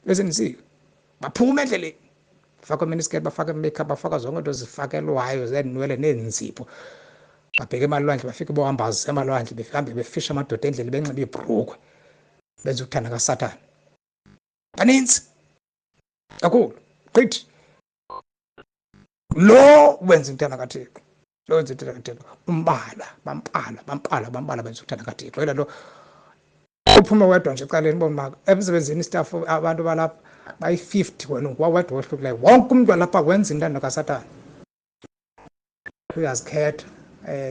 Besindisiwe. Baphuma endleleni. Bafaka miniskirt, bafaka makeup, bafaka zonke into zifakelwayo zeenwele neenzipho. Babheke emalwandle, bafike bohamba emalwandle, behambe befisha amadoda endleleni benxibe iibhrukhwe. Benza ukuthanda kaSathane. Baninzi kakhulu gqithi. Lo wenza intando kaThixo, lo wenza intando kaThixo, umbala, bampala, bampala, bampala benza ukuthanda kaThixo. Yila nto uphume wedwa nje ecaleni ubone uba emsebenzini istaff abantu balapha bayi-50, wena ungowedwa wohlukileyo. Wonke umntu walapha wenza intando kaSathane. Uyazikhetha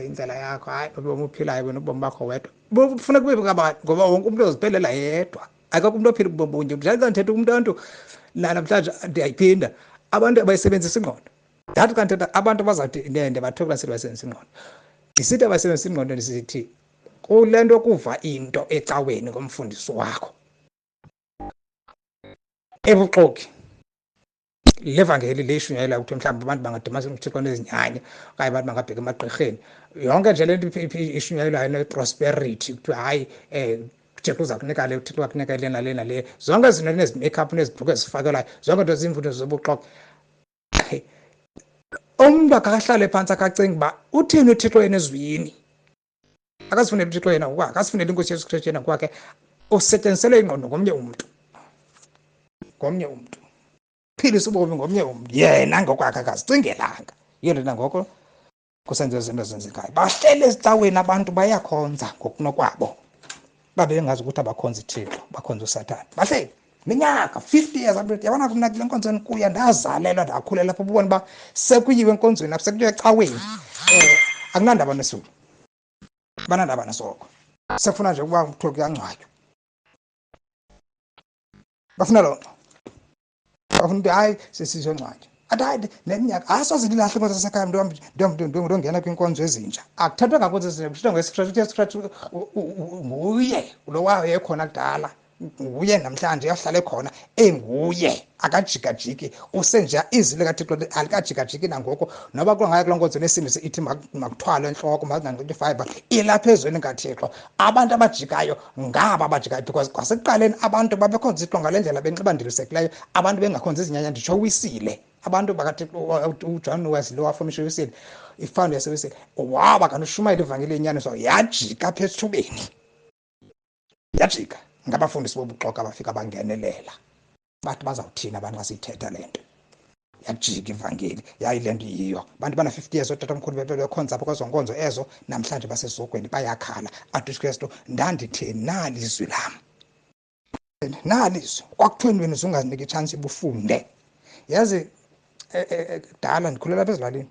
indlela yakho, hayi ubomi uphilayo wena, ubomi bakho wedwa. Bufuna kube kabani, ngoba wonke umntu uziphelela yedwa. Akekho umntu ophila ubomi bunye. Njalo xa ndithetha umntu antu namhlanje ndiyayiphinda, abantu abayisebenzisa ingqondo. Ndathi xa ndithetha abantu abazawuthi ndende bathuka sithi basebenzisa ingqondo. Ndisithi abasebenzisa ingqondo, ndisithi kule nto kuva into ecaweni ngomfundisi wakho ebuxoki. Le vangeli le ishunyayela ukuthi mhlawumbi abantu bangadimaza uThixo nezinyanya, okanye abantu bangabheka emagqirheni. Yonke nje le nto ishunyayelwayo ne-prosperity, kuthiwa hayi uThixo uza kunika le, uThixo uza kunika le nale nale. Zonke izinto nezi-makeup nezibhrukhwe ezifakelwayo, zonke into ziimfundo zobuxoki. Umntu akahlale phantsi akacinga uba uthini uThixo yena ezwini. Akazifuneli uThixo yena ngokwakhe, akazifuneli iNkosi Yesu Kristu yena ngokwakhe. Usetyenziselwe ingqondo ngomnye umntu, ngomnye umntu. Philisa ubomi ngomnye umntu, yena ngokwakhe akazicingelanga. Yiyo le nto ngoko kusenziwa izinto ezenzekayo. Bahlele ezicaweni abantu bayakhonza ngokunokwabo, babe bengazi ukuthi abakhonzi Thixo, bakhonza uSathane. Bahleli minyaka 50 years, abantu yabona mna kule nkonzo endikuyo ndazalelwa ndakhulela apho, ubone uba sekuyiwe enkonzweni apho, sekuyiwe ecaweni. Akunandaba nesulu, banandaba nesoko, sekufuna nje ukuba kuthiwe kuyangcwatywa. Bafuna loo nto, bafuna ukuthi hayi sesizongcwatywa. Athi hayi neminyaka asoze ndilahle inkonzo yasekhaya, ndongena kwinkonzo ezintsha. Akuthethwa ngankonzo ezintsha, kuthethwa ngoYesu Kristu. UYesu Kristu nguye lo wayekhona kudala, nguye namhlanje, uyahlala ekhona enguye, akajikajiki, usenja. Izwi likaThixo alikajikajiki nangoko. Noba kungayo kuloo nkonzo nesindisi ithi makuthwalwe entloko, makunganxitywa ifiber, ilapha ezweni kaThixo. Abantu abajikayo ngaba abajikayo, because kwasekuqaleni abantu babekhonza uThixo ngale ndlela benxiba ndilisekileyo, abantu bengakhonzi izinyanya. Nditsho uWisile, abantu bakaThixo, uJohn Wesley wafomisha uWisile, ifounder yaseWisile, waba kanti ushumayela ivangeli yenyaniso, yajika apha esithubeni, yajika ngabafundisi bobuxoki abafika bangenelela, bathi bazawuthini abantu xa siyithetha le nto. Yajika ivangeli, yayi le nto iyiyo. Abantu bana-50 years, ootatomkhulu bebekhonza apho kwezo nkonzo ezo, namhlanje basesogweni bayakhala. Athi uYesu Kristu, ndanditheni nalizwi lam, nalizwi kwakuthiweni wena uzungaziniki itshansi ubufunde. Yazi kudala ndikhulela apha ezilalini,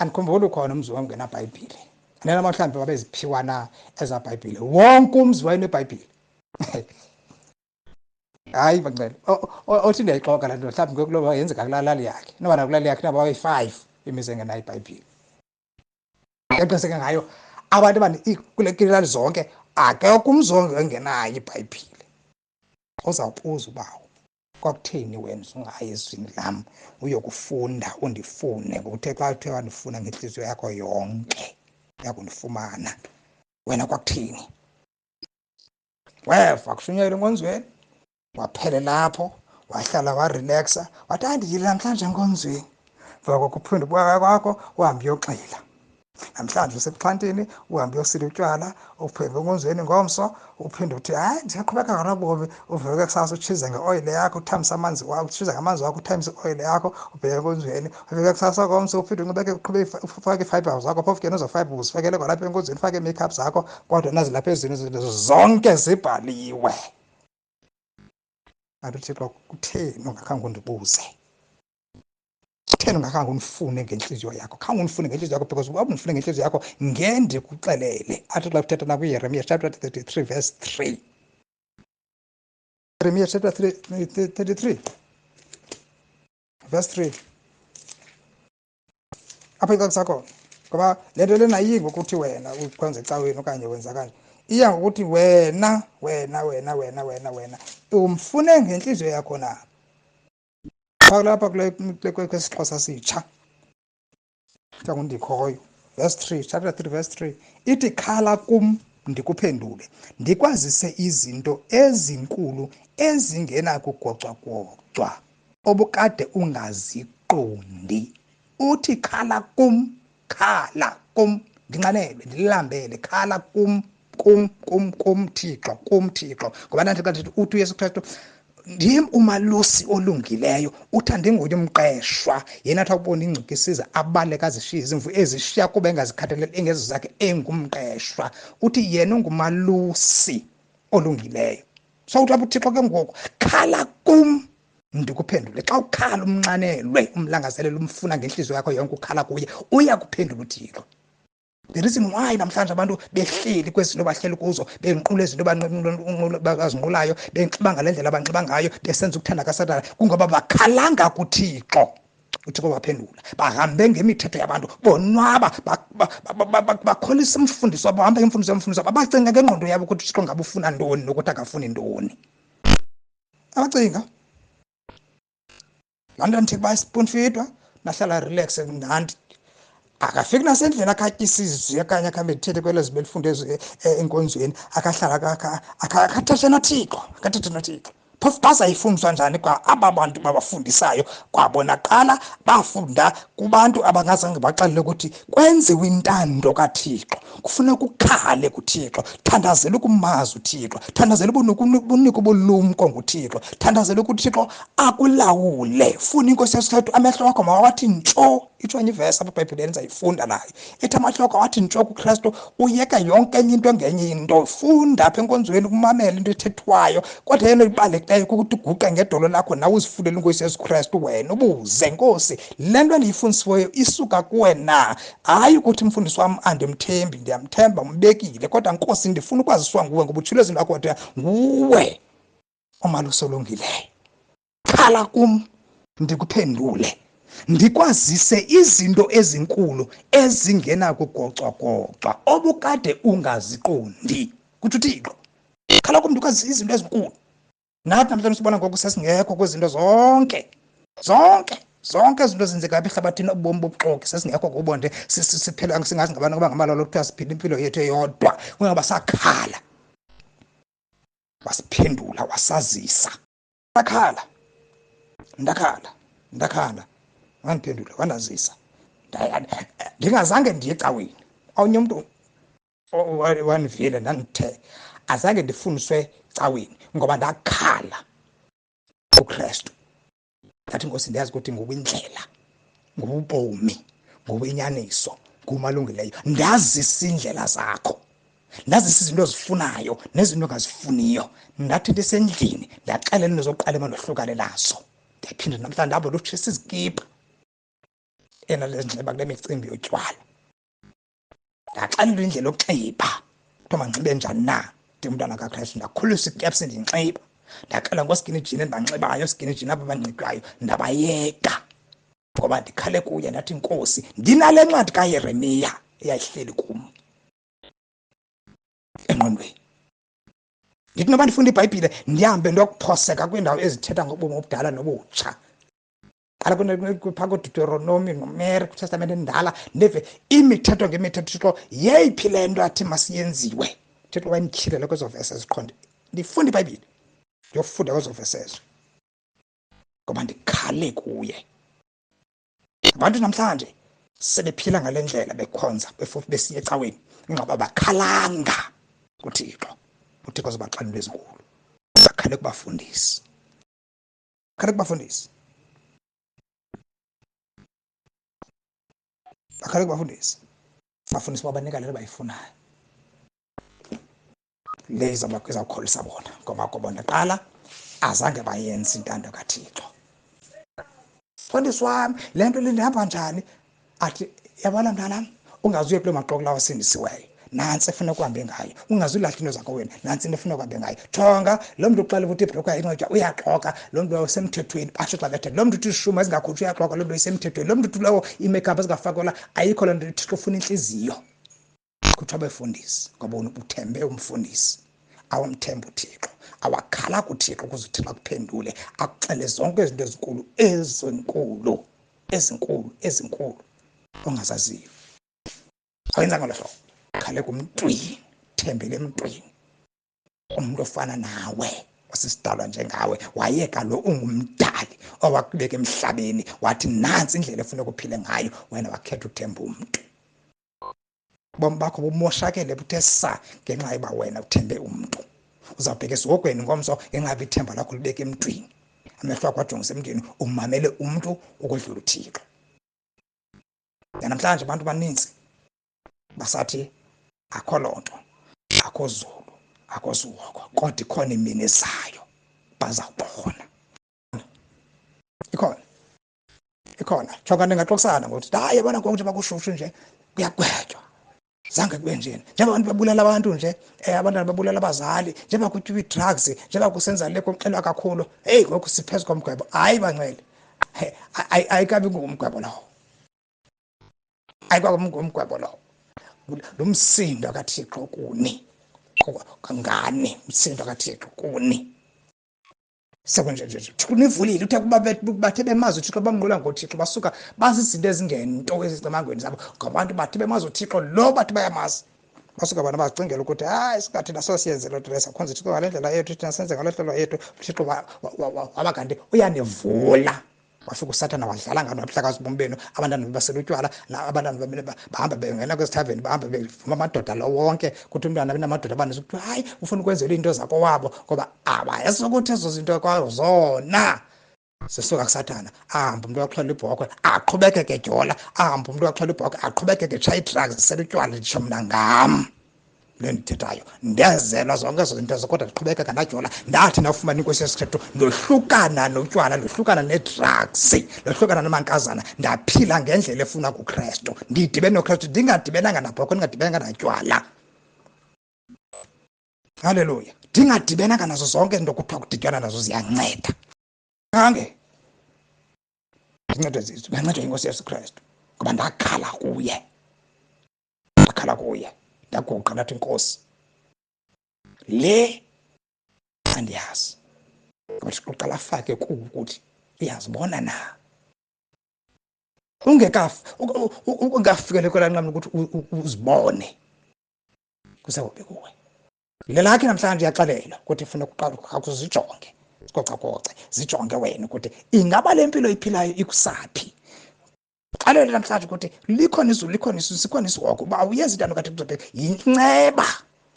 andikhumbuli ukhona umzi wam ngenabhayibhile. Nena mhlawumbi babeziphiwa na ezaa bhayibhile, wonke umzi wayenebhayibhile. Hayi bangcwele, othi ndiyayixoka laa nto, mhlawumbi ngoku yenzeka kulaa lali yakhe, noba nakulali yakhe naba bayi-5 imizi engenayo ibhayibhile. Eqiniseke ngayo abantu kule lali zonke akekho umzi ongenayo ibhayibhile. Uzawubuza ubawo, kwakutheni wena ungayi ezwini lam uyokufunda, undifune? Ngokuthe xa uthe wandifuna ngentliziyo yakho yonke uyakundifumana. Wena kwakutheni? Weva kushunyayelwa enkonzweni, waphelela apho, wahlala warelaxa, wathi hayi ndiyile namhlanje enkonzweni. Emva koko uphinde ubuya kwakho uhambe uyoxila. Namhlanje usebuxhantini, uhambe uyosila utywala, uphinde enkonzweni ngomso, uphinde uthi hayi ndisaqhubeka ngalobomi, uvuke kusasa utshize ngeoyile yakho, uthambise amanzi wakho, utshize ngamanzi wakho, uthambise ioyile yakho, ubheke enkonzweni. Uvuke kusasa ngomso uphinde unqubeke uqhube ufake ii-fiber zakho, phofu ke nezo fiber uzifakele kwalapha enkonzweni, ufake ii-makeup zakho, kodwa nazi lapha ezini izinto zonke zibhaliwe. Athi uThixo, kutheni ungakhange undibuze? Kutheni ungakhange undifune ngentliziyo yakho? Khange undifune ngentliziyo yakho, because uba undifune ngentliziyo yakho ngendikuxelele. Athi xa kuthetha nakuYeremiya chapter 33 verse 3. Jeremiah chapter 33 verse 3. Apha icacisa khona, ngoba le nto lena ayiyi ngokuthi wena ukhonza ecaweni okanye wenza kanje, iya ngokuthi wena, wena, wena, wena, wena, wena umfune ngentliziyo yakho na. Phaa lapha kule kwesiXhosa sitsha kuthiwa nguNdikhoyo, verse 3, chapter 3 verse 3, ithi khala kum. ndikuphendule, ndikwazise izinto ezinkulu ezingenakugocwagocwa obukade ungaziqondi. Uthi khala kum, khala kum, ndinxanelwe, ndilambele, khala kum, kum, kum, kum Thixo, kum Thixo. Ngoba nathi xa ndithi uthi uYesu Kristu, ndim umalusi olungileyo, uthi andinguye umqeshwa. Yena athi akubona ingcuka isiza abaleka azishiye izimvu ezishiya kuba engazikhathaleli engezo zakhe, engumqeshwa. Uthi yena ungumalusi olungileyo. So uthi apha uThixo ke ngoku, khala kum ndikuphendule. Xa ukhala umnxanelwe, umlangazelele, umfuna ngentliziyo yakho yonke, ukhala kuye, uyakuphendula uThixo. The reason why namhlanje abantu behleli kwezi zinto bahleli kuzo, benqula izinto bazinqulayo, benxiba ngale ndlela banxiba ngayo, besenza ukuthanda kaSathana, kungoba bakhalanga kuThixo. uThixo waphendula. Bahambe ngemithetho yabantu, bonwaba, bakholisa umfundisi wabo, bahambe ngemfundiso yomfundisi wabo, bacinga ngengqondo yabo ukuthi uThixo ngabe ufuna ntoni nokuthi akafuni ntoni. Abacinga. Laa nto ndithi uba isipunfidwa, nahlala relax mnandi. Akafiki nasendlini akhatyisa izwi okanye akhambe ndithethe kwelo zwi belifunde enkonzweni, akahlala akathethe noThixo, akathethe noThixo. Phofu bazayifundiswa njani kwa aba bantu babafundisayo? Kwabona kuqala bafunda kubantu abangazange baxelele ukuthi kwenziwe intando kaThixo, kufuneka ukhale kuThixo, thandazela ukumazi uThixo, thandazela ubunike ubulumko nguThixo, thandazela ukuthi uThixo akulawule. Funa iNkosi Yesu Kristu, amehlo wakho mawathi ntsho. Itsho enye ivesi apha eBhayibhileni ndizayifunda nayo, ithi amehlo wakho awathi ntsho kuKristu, uyeke yonke enye into engenye into. Funda apha enkonzweni, ukumamela into ethethwayo, kodwa yena ibalulekileyo kukuthi uguqe ngedolo lakho nawe uzifundele iNkosi Yesu Kristu wena, ubuze, Nkosi, le nto endiyifundisiweyo isuka kuwe na? Hayi ukuthi umfundisi wam andimthembi, ndiyamthemba, umbekile, kodwa Nkosi ndifuna ukwaziswa nguwe, ngoba utshilo izinto akho wathi nguwe umalusi olungileyo. Khala kum ndikuphendule, ndikwazise izinto ezinkulu ezingenakugocwagocwa obukade ungaziqondi. Kutsho uThixo, khala kum ndikwazise izinto ezinkulu. Nathi namhlanje sibona ngoku sesingekho kwizinto zonke, zonke, zonke izinto ezenzeka apha ehlabathini, ubomi bobuxoki sesingekho kubo nje, siphela singazi ngabantu abangamalolo kuthiwa siphila impilo yethu eyodwa, kungaba sakhala. Wasiphendula, wasazisa. Ndakhala, ndakhala, ndakhala, wandiphendula, wandazisa. Ndingazange ndiye ecaweni. Omnye umntu wandivile ndandithe azange ndifundiswe ecaweni ngoba ndakhala kuKristu. Ndathi, Nkosi, ndiyazi ukuthi nguwe indlela, nguwe ubomi, nguwe inyaniso, nguwe umalungileyo. Ndazisa iindlela zakho, ndazisa izinto ozifunayo nezinto ongazifuniyo. Ndathi ndisendlini ndaxelela into zokuqala emandohlukane nazo. Ndiyaphinda namhlanje ndihamba ndotshisa izikipa ena lezinxiba kule micimbi yotywala. Ndaxelelwa indlela yokunxiba, kuthiwa mandinxibe njani na, ndingumntwana kaKristu. Ndakhulisa ikeps ndinxiba, ndaxela ngooskinny jean endibanxibayo, ooskinny jean aba banxitywayo, ndabayeka ngoba ndikhale kuye. Ndathi, Nkosi, ndinale ncwadi kaYeremiya eyayihleli kum engqondweni. Ndithi noba ndifunda iBhayibhile ndihambe ndiyokuphoseka kwiindawo ezithetha ngobomi obudala nobutsha. Qala phaa kuDeuteronomi noMary kwiTestamente endala, ndive imithetho ngemithetho. Thixo, yeyiphi le nto athi masiyenziwe? Thixo wandityhilela kwezo vesi eziqonde. Ndifunda iBhayibhile, ndiyofunda kwezo vesi ezo ngoba ndikhale kuye. Abantu namhlanje sebephila ngale ndlela, bekhonza, besiya ecaweni, ngoba bakhalanga kuThixo. UThixo uzobaxelela into ezinkulu. Bakhale kubafundisi, bakhale kubafundisi, bakhale kubafundisi. Bafundisi babanika le nto bayifunayo, le izawukholisa bona, ngoba kobona kuqala azange bayenze intando kaThixo. Mfundisi wami, le nto le ndihamba njani? Athi, yabona mntanam, ungaze uye kuloo maxoki lawo asindisiweyo, nantsi efuna kuhambe ngayo. Ungaze ulahle into zakho wena, nantsi into efuna kuhambe ngayo. Jonga lo mntu uxela ukuthi ibhloka inxitywa, uyaxoka lo mntu usemthethweni. Batsho xa bethe lo mntu uthi ishuma ezingakhutshwa, uyaxoka lo mntu usemthethweni. Lo mntu uthi lowo i-makeup ezingafakelwa, ayikho loo nto. Uthixo ufuna intliziyo. Kuthiwa befundisi, ngoba uthembe umfundisi, awamthemba uThixo, awakhala kuThixo ukuze uThixo akuphendule, akuxele zonke izinto ezinkulu, ezinkulu, ezinkulu, ezinkulu ongazaziyo. Awenza ngolo hlobo, khale kumntwini, Uthembele emntwini, umuntu ofana nawe, osisidalwa njengawe. Wayeka lo ungumdali owakubeka emhlabeni, wathi nantsi indlela efuneka uphile ngayo, wena wakhetha uthemba umntu. Ubomi bakho bumoshakele buthe sa ngenxa yoba wena uthembe umntu. Uzawubheka esihogweni ngomso ngenxa yoba ithemba lakho libeke emntwini, amehlo akho ajongise emntwini, umamele umntu ukodlula uThixo. Namhlanje abantu baninzi basathi akho loo nto, akho zulu, akho sihogo, kodwa ikhona imini ezayo bazawubona. Ikhona, ikhona. Jonga, ningaxoxisana ngokuthi hayi, yabona ngoku nje bakushushu nje kuyagwetywa, zange kube njena. Njengoba abantu babulala abantu nje, abantwana babulala abazali, njengoba kutyiwa ii-drugs, njengoba kusenza le kuxelwa kakhulu, heyi ngoku siphezu komgwebo. Hayi bangcwele, ayikabi ngumgwebo lowo, ayikabi ngumgwebo lowo. Lo msindo kaThixo kuni, ngani umsindo kaThixo kuni. Sekunje nje Thixo nivulile, uthe kuba bathe bemazi uThixo bamnqula ngoThixo, basuka bazizinto ezingento ezicemangweni zabo ngabantu bathe bemazi uThixo lo bathi bayamazi, basuka bona bazicingela ukuthi hayi singathi naso siyenze loo nto leyo, sakhonza uThixo ngale ndlela yethu, thina senze ngale ndlela yethu. UThixo waba kanti uyanivula, wafika uSathana wadlala ngani, wabuhlakaza ubomi benu. Abantwana bebasela utywala, abantwana bahamba bengena kwezithaveni, bahamba bevuma amadoda lo wonke, kuthi umntwana benamadoda abaninzi, kuthiwa hayi ufuna ukwenzela iinto zakowabo, ngoba abayazi ukuthi ezo zinto kwazona zisuka kuSathana. Ahambe umntu waxhwela ibhokhwe aqhubekeke dyola, ahambe umntu waxhwela ibhokhwe aqhubekeke tshaya ii-drugs, sela utywala. Nditsho mna ngam le ndithethayo, ndezelwa zonke ezo zinto ezo, kodwa ndiqhubekeka ndadyola. Ndathi ndawufumana iNkosi Yesu Kristu, ndohlukana notywala, ndohlukana nee-drugs, ndohlukana namankazana, ndaphila ngendlela efuna kuKrestu. Ndidibene noKrestu, ndingadibenanga nabhokhwe, ndingadibenanga natywala. Haleluya. Ndingadibenanga nazo zonke izinto kuthiwa kudityanwa nazo ziyanceda. Khange ndincedwe zizo, ndancedwa yiNkosi Yesu Kristu, ngoba ndakhala kuye, ndakhala kuye, ndaguqa ndathi Nkosi, le andiyazi. Ngoba Thixo uqala afake kuwe ukuthi uyazibona na, ungafikele kwelaa nqam ukuthi uzibone kusekubi kuwe. Le lakhe namhlanje iyaxelelwa ukuthi ifuna kuqala uzijonge, zigocagoce, zijonge wena ukuthi ingaba le mpilo iphilayo ikusaphi. Xelele namhlanje ukuthi likhona izulu, likhona izulu, sikhona isihogo, uba awuyenzi intando kaThixo uzobheka. Yinceba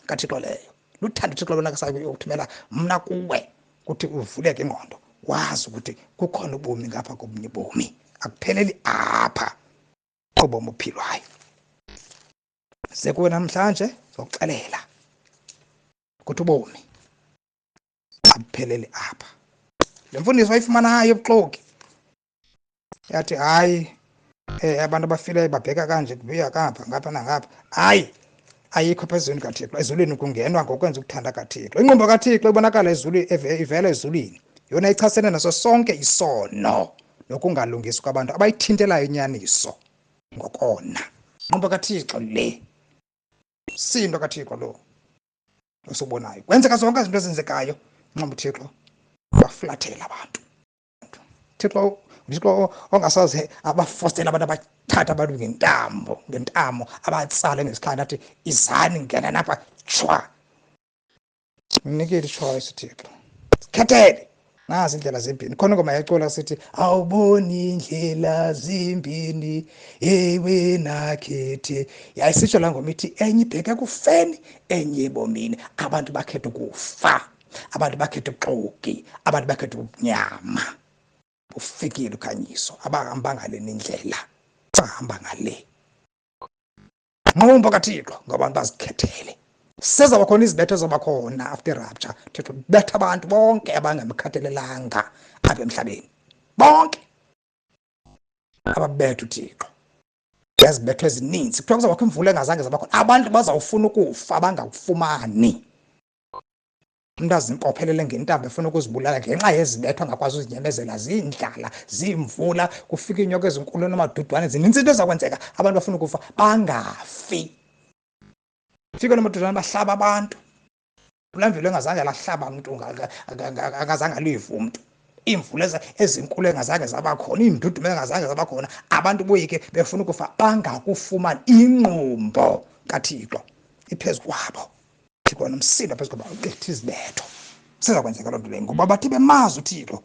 kaThixo leyo, luthando uThixo lona kasayokuthumela mna kuwe ukuthi uvuleke ingqondo, wazi ukuthi kukhona ubomi ngapha kobunye ubomi, akupheleli apha ubomi ophilwayo. Sekuwe namhlanje zokuxelela ukuthi ubomi abupheleli apha. Le mfundiso ayifumanayo ebuxoki yathi hayi, abantu abafileyo babheka kanje, kubuya ngapha ngapha nangapha, hayi ayikho phezulu kaThixo. Ezulwini kungenwa ngokwenza ukuthanda kaThixo. Ingqumbo kaThixo ibonakala ezulwini, ivela ezulwini, yona ichasene naso sonke isono nokungalungisi kwabantu abayithintelayo inyaniso ngokona. Ingqumbo kaThixo le, sindo kaThixo lo osibonayo, kwenzeka zonke izinto ezenzekayo. Ingqumbo uThixo waflathela abantu. Thixo, uThixo ongasoze abafostele abantu, abathatha abantu ngentambo, ngentamo, abatsale ngesikhanda, athi izani ngena napha, tshwa. Mnikele ichoice uThixo, sikhethele nazi indlela zimbini. Khona ingoma yacula sithi awuboni indlela zimbini, ewe nakhethe. Yayisitsho laa ngoma ithi enye ibheke ekufeni, enye ebomini. Abantu bakhetha ukufa, abantu bakhetha ubuxoki, abantu bakhetha ubumnyama. Ufikile ukhanyiso, abahamba ngale indlela, bahamba ngale. Ngqumbo kaThixo ngoba abantu bazikhethele. Sezaba khona izibetho ezaba khona after rapture. Thixo betha abantu bonke abangamkhathalelanga apha emhlabeni, bonke ababetha uThixo ngezibetho ezininzi. Kuthiwa kuzawubakho imvula engazange zaba khona, abantu bazawufuna ukufa bangakufumani. Umntu azimpophelele ngentambo efuna ukuzibulala ngenxa yezibetho angakwazi uzinyamezela, ziindlala, ziimvula, kufika iinyoka ezinkulu nomadudwane, zinintsi into ezakwenzeka. Abantu bafuna ukufa bangafi. Fika nomadudwane bahlaba abantu. Ulamvelo engazange lahlaba mntu, akazange alive umntu. Iimvula ezinkulu engazange zaba khona, iindudumo engazange zaba khona, abantu boyike befuna ukufa bangakufumani. Ingqumbo kaThixo iphezu kwabo. Thixo nomsindo phezu kwaba uqitha izibetho. Siza kwenzeka loo nto leyo ngoba bathi bemazi uThixo,